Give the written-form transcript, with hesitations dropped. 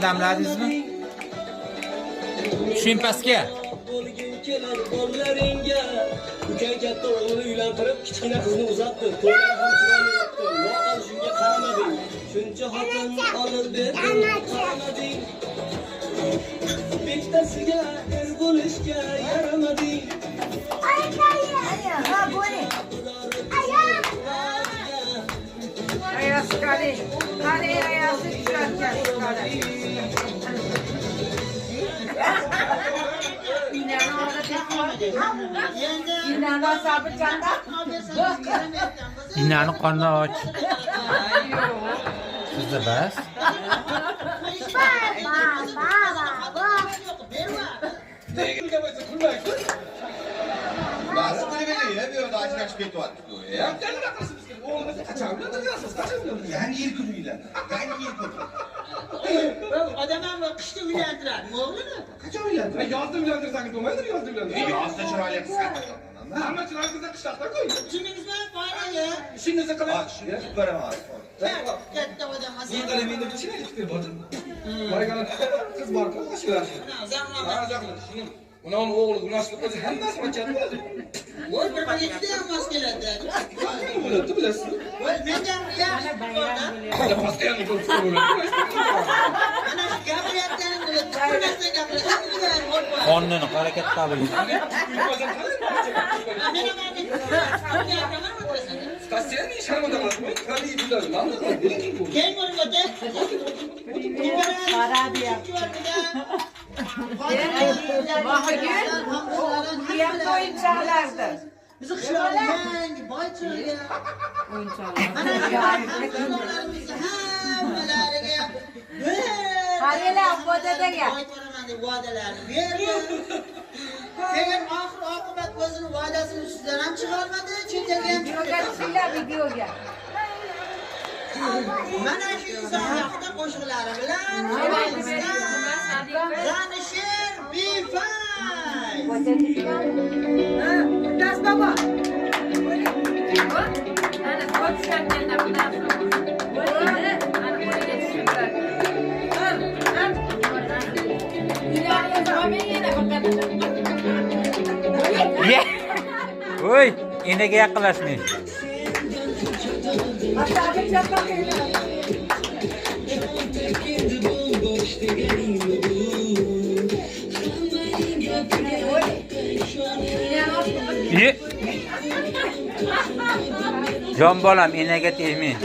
Damladingizmi? Tushing pastga. Bo'lgin kelar bolalaringga. Ukang katta o'g'lini uylantirib, kichkina qizni uzatdi. To'ylar ham chiroyli o'tdi. Loqal shunga qaramading. Shuncha xotin olib berdim, qaramading. Bittasiga er bo'lishga yaramading. Ha, bo'ling. Ayasi qani? Qani ayasi tushar ekan. Inani Inani asabi chaqaq. Inani qorni och. Sizda bas. Bu yerda ajrashib ketyapti-ku, ya. Nima qilishimiz kerak? O'g'limizni qachon uylantirasiz? Qachon uylantirasiz? Yangi yil kuni uylanadi. Yangi yil kuni. Odam ham qishda uylantiradi o'g'lini. Qachon uylantiradi? Yozda uylantirsangiz bo'lmaydimi? Yozda uylantirsangiz. Yozda chiroyli qizga Hamma chiroyli qizlar qishloqda-ku. Tushundingizmi, boyagi? Ishingizni qiling. Shuni ko'raman. Katta odam Men qilay, menda kichkina fikr bor. Boyagina qiz bor-ku, shular. Ha, zahmat. Shuni uni o'g'li gunohli o'zi hammasi ochadi o'zi. Voy, bir biriga juda ham mos keladi. Nima bo'ladi, bilasizmi? Voy, menda ham yaxshi bor-da. Постоянно ko'rib bo'ladi. Mana shu gapirayotganimni tupurmasdan gapirasan, Qornini qara katta bo'lgan. Men ham gapiraman, o'tirasan. Постоянно sharmanda qiladi. Qani bular, nima qiladi? Keyin ko'rib o'tir. Mohigul, bu o'yinchoqlardi. Bizni qishlog'imiz yangi boy chiqgan. Mana shu qishloqlarimizni hammalariga Qaranglar, Obbodaga. boy ko'raman deb va'dalarni berdi. Keyin oxir oqibat o'zini va'dasini ustidan ham chiqolmadi, chet elga ham chiqib Videoga ketolmadi. tushinglar, videoga. Mana shu inson haqida qo'shiqlari bilan G'anisher Bifay. Ha, Das baba. Ana tushganlar bundan so'ng. Ana qo'liga tushiblar. Ye. Voy, enaga yaqinlashmang. Asabi chaqaq. Ye. Jon bolam, enaga tegmang.